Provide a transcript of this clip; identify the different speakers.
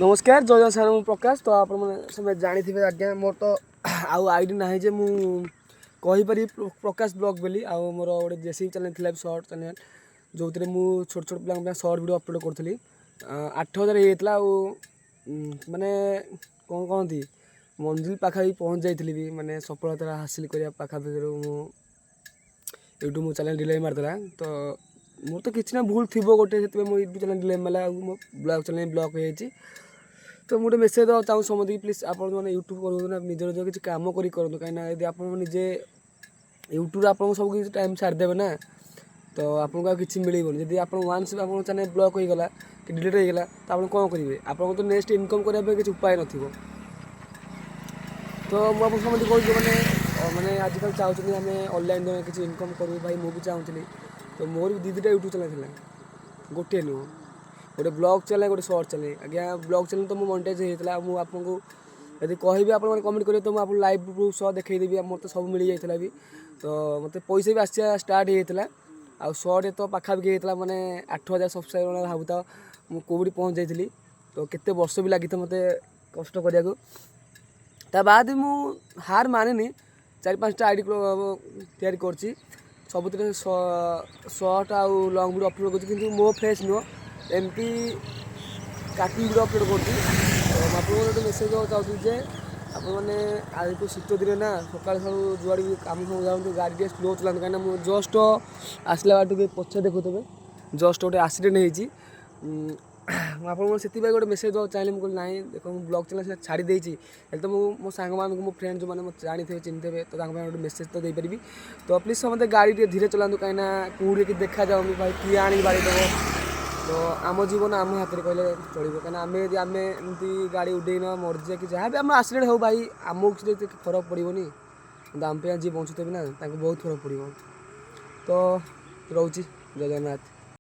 Speaker 1: ନମସ୍କାର, ଜୟ ଜୟ ସାର୍। ମୁଁ ପ୍ରକାଶ। ତ ଆପଣମାନେ ସମସ୍ତେ ଜାଣିଥିବେ ଆଜ୍ଞା, ମୋର ତ ଆଉ ଆଇଡ଼ି ନାହିଁ ଯେ ମୁଁ କହିପାରିବି ପ୍ରକାଶ ବ୍ଲଗ୍ ବୋଲି। ଆଉ ମୋର ଗୋଟେ ଜେସିବି ଚ୍ୟାନେଲ୍ ଥିଲା, ସର୍ଟ ଚ୍ୟାନେଲ୍, ଯେଉଁଥିରେ ମୁଁ ଛୋଟ ଛୋଟ ପିଲାଙ୍କ ପାଇଁ ସର୍ଟ ଭିଡ଼ିଓ ଅପଲୋଡ଼ କରୁଥିଲି। 8000 ହେଇଯାଇଥିଲା। ଆଉ ମାନେ କ'ଣ କହନ୍ତି, ମଞ୍ଜିଲ ପାଖାପାଖି ପହଞ୍ଚି ଯାଇଥିଲି ବି, ମାନେ ସଫଳତା ହାସିଲ କରିବା ପାଖାପାଖିରୁ ମୁଁ ୟୁଟ୍ୟୁବ୍ ମୋ ଚ୍ୟାନେଲ୍ ଡିଲିଟ୍ ମାରିଦେଲା। ତ ମୋର ତ କିଛି ନା ଭୁଲ ଥିବ ଗୋଟେ, ସେଥିପାଇଁ ମୋ ୟୁଟ୍ୟୁବ୍ ଚ୍ୟାନେଲ୍ ଡିଲିଟ୍ ମାରିଲା ଆଉ ମୋ ବ୍ଲଗ୍ ଚ୍ୟାନେଲ୍ ବ୍ଲକ୍ ହେଇଯାଇଛି। ତ ମୁଁ ଗୋଟେ ମେସେଜ୍ ଦେବାକୁ ଚାହୁଁଛି ସମସ୍ତଙ୍କୁ, ପ୍ଲିଜ୍ ଆପଣ ମାନେ ୟୁଟ୍ୟୁବ୍ କରନ୍ତୁ ନା, ନିଜ ନିଜ କିଛି କାମ କରି କରନ୍ତୁ। କାହିଁକିନା ଯଦି ଆପଣ ନିଜେ ୟୁଟ୍ୟୁବ୍ରେ ଆପଣଙ୍କୁ ସବୁ କିଛି ଟାଇମ୍ ସାରିଦେବେ ନା, ତ ଆପଣଙ୍କୁ ଆଉ କିଛି ମିଳିବନି। ଯଦି ଆପଣ ୱାନ୍ସ ଆପଣଙ୍କ ଚ୍ୟାନେଲ୍ ବ୍ଲକ୍ ହୋଇଗଲା କି ଡିଲିଟ୍ ହେଇଗଲା, ତ ଆପଣ କ'ଣ କରିବେ? ଆପଣଙ୍କୁ ତ ନେକ୍ସଟ ଇନକମ୍ କରିବା ପାଇଁ କିଛି ଉପାୟ ନଥିବ। ତ ମୁଁ ଆପଣଙ୍କୁ ସମସ୍ତଙ୍କୁ କହୁଛି, ଯେଉଁମାନେ ମାନେ ଆଜିକାଲି ଚାହୁଁଛନ୍ତି ଆମେ ଅନଲାଇନ୍ ଦ୍ୱାରା କିଛି ଇନକମ୍ କରିବୁ, ଭାଇ ମୁଁ ବି ଚାହୁଁଥିଲି। ତ ମୋର ବି ଦୁଇ ଦୁଇଟା ୟୁଟ୍ୟୁବ୍ ଚ୍ୟାନେଲ୍ ଥିଲା, ଗୋଟିଏ ନୁହଁ। ଗୋଟେ ବ୍ଲଗ୍ ଚ୍ୟାନେଲ୍, ଗୋଟେ ସର୍ଟ ଚ୍ୟାନେଲ୍। ଆଜ୍ଞା, ବ୍ଲଗ୍ ଚ୍ୟାନେଲ୍ ତ ମୁଁ ମନିଟାଇଜ୍ ହେଇଯାଇଥିଲା। ଆଉ ମୁଁ ଆପଣଙ୍କୁ ଯଦି କହିବି, ଆପଣମାନେ କମେଣ୍ଟ କରିବେ, ତ ମୁଁ ଆପଣଙ୍କୁ ଲାଇଭ୍ ପ୍ରୁଫ୍ ସହ ଦେଖେଇଦେବି। ଆଉ ମୋତେ ସବୁ ମିଳିଯାଇଥିଲା ବି, ତ ମୋତେ ପଇସା ବି ଆସିବା ଷ୍ଟାର୍ଟ ହେଇଯାଇଥିଲା। ଆଉ ସର୍ଟ ତ ପାଖାପାଖି ହେଇଯାଇଥିଲା, ମାନେ 8000 ସବସ୍କ୍ରାଇବର୍। ଭାବୁଥାଅ ମୁଁ କେଉଁଠି ପହଞ୍ଚି ଯାଇଥିଲି। ତ କେତେ ବର୍ଷ ବି ଲାଗିଥିବ ମୋତେ କଷ୍ଟ କରିବାକୁ। ତା ବାଦ ବି ମୁଁ ହାର ମାନିନି। ଚାରି ପାଞ୍ଚଟା ଆଇଡ଼ି ତିଆରି କରିଛି। ସବୁଥିରେ ସର୍ଟ ଆଉ ଲଙ୍ଗ୍ ଭିଡ଼ିଓ ଅପଲୋଡ଼ କରୁଛି, କିନ୍ତୁ ମୋ ଫେସ୍ ନୁହଁ, ଏମିତି କାର୍ଟୁନ୍ ଭିଡ଼ିଓ ଅପଲୋଡ଼ କରୁଛି। ତ ମୁଁ ଆପଣଙ୍କୁ ଗୋଟେ ମେସେଜ୍ ଦେବାକୁ ଚାହୁଁଥିଲି ଯେ ଆପଣମାନେ ଆଜିକୁ ଶୀତ ଦିନ ନା, ସକାଳୁ ସକାଳୁ ଯୁଆଡ଼େ ବି କାମ ଫାମ ଯାଆନ୍ତୁ, ଗାଡ଼ି ଟିକେ ସ୍ଲୋ ଚଲାନ୍ତୁ। କାହିଁକିନା ମୁଁ ଜଷ୍ଟ ଆସିଲା ବାଟକୁ ପଛରେ ଦେଖୁଥିବେ, ଜଷ୍ଟ ଗୋଟେ ଆକ୍ସିଡେଣ୍ଟ ହେଇଛି। ମୁଁ ଆପଣଙ୍କୁ ସେଥିପାଇଁ ଗୋଟେ ମେସେଜ୍ ଦେବାକୁ ଚାହିଁଲି। ମୁଁ କହିଲି ନାଇଁ ଦେଖ, ମୁଁ ବ୍ଲଗ୍ ଚ୍ୟାନେଲ୍ ସେଟା ଛାଡ଼ି ଦେଇଛି, ହେଲେ ତ ମୁଁ ମୋ ସାଙ୍ଗମାନଙ୍କୁ, ମୋ ଫ୍ରେଣ୍ଡ ଯେଉଁମାନେ ମୋତେ ଜାଣିଥିବେ, ଚିହ୍ନିଥିବେ, ତ ତାଙ୍କ ପାଇଁ ଗୋଟେ ମେସେଜ୍ ତ ଦେଇପାରିବି। ତ ପ୍ଲିଜ୍ ସମସ୍ତେ ଗାଡ଼ି ଟିକେ ଧୀରେ ଚଲାନ୍ତୁ, କାହିଁକିନା କେଉଁଠି କିଛି ଦେଖାଯାଉନି ଭାଇ, କିଏ ଆଣିକି ବାଡ଼େଇ ଦେବ। ତ ଆମ ଜୀବନ ଆମ ହାତରେ କହିଲେ ଚଳିବ। କାହିଁକିନା ଆମେ ଯଦି ଆମେ ଏମିତି ଗାଡ଼ି ଉଡ଼େଇ ନେବା, ମରିଯିବା କି ଯାହା ବି ଆମ ଆକ୍ସିଡେଣ୍ଟ ହଉ, ଭାଇ ଆମକୁ କିଛି ଏତେ ଫରକ ପଡ଼ିବନି, କିନ୍ତୁ ଆମ ପାଇଁ ଯିଏ ବଞ୍ଚୁଥିବେ ନା, ତାଙ୍କୁ ବହୁତ ଫରକ ପଡ଼ିବ। ତ ରହୁଛି, ଜୟ ଜଗନ୍ନାଥ।